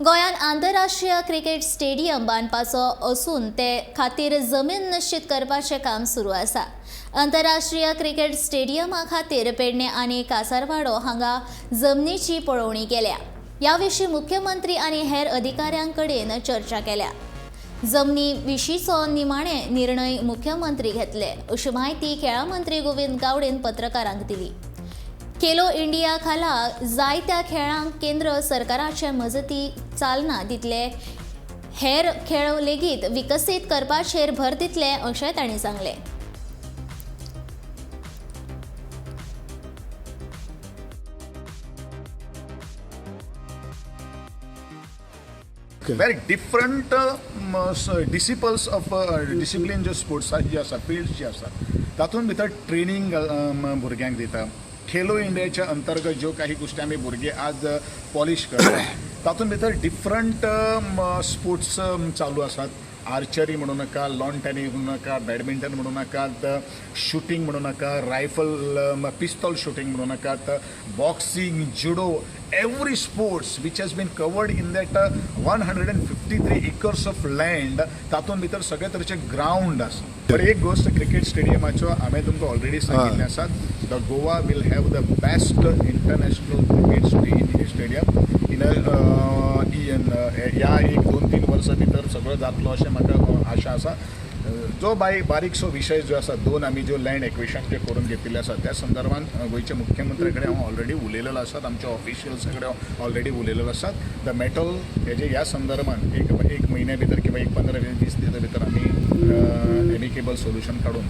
गोंयांत आंतरराष्ट्रीय cricket stadium बांदपाचो असून ते खातीर जमीन निश्चित करपाचें काम सुरू आसा. आंतरराष्ट्रीय क्रिकेट स्टेडियमा खातीर पेडणे आनी कासारवाडो हांगा जमनीची पळोवणी केल्या. ह्या विशीं मुख्यमंत्री आनी हेर अधिकाऱ्यां कडेन चर्चा केल्या. जमनी विशींचो निमाणे निर्णय मुख्यमंत्री घेतले, अशी म्हायती खेळां मंत्री गोविंद गावडेन पत्रकारांक दिली. खेलो इंडिया खाला जायत्या खेळांक केंद्र सरकाराचे मजती चालना दितले. हेर खेळ लेगीत विकसीत करपाचेर भर दितले, अशें तांणी सांगलें. Very different disciplines of discipline ज्यो स्पोर्ट्साची जी आसा, फिल्ड्स जी आसा, तातूंत भितर ट्रेनींग भुरग्यांक दिता. खेलो इंडियाच्या अंतर्गत ज्यो काही गोश्टी आमी भुरगे आज पॉलिश करता, तातूंत भितर डिफरंट स्पोर्ट्स चालू आसात. आर्चरी म्हणू नाका, लॉन टेनीस म्हणू नाका, बॅडमिंटन म्हणू नाकात, शुटींग म्हणू नाका, रायफल पिस्तॉल शुटींग म्हणू नाकात, boxing, judo, every sports which has been covered in that 153 acres of land. तातूंत भितर सगळे तरेचे ग्रावंड आसा. बट एक गोश्ट, क्रिकेट स्टेडियमाच्यो हांवें तुमकां ऑलरेडी सांगिल्लें आसा, the Goa will have the best international cricket stadium in ह्या एक दोन तीन वर्सां भितर सगळो जातलो अशें म्हाका आशा आसा. जो बारीकसो विशय जो आसा, दोन आमी ज्यो लँड एक्विशन जे करून घेतिल्ले आसा, त्या संदर्भात गोंयच्या मुख्यमंत्र्या कडेन हांव ऑलरेडी उलयलेलो आसात, आमच्या ऑफिशियल्सा कडेन ऑलरेडी उलयलेलो आसात. The metal हेजे ह्या संदर्भात एक एक म्हयन्या भितर किंवा एक 15-20 दिसां भितर आमी एमिकेबल सोल्युशन काडून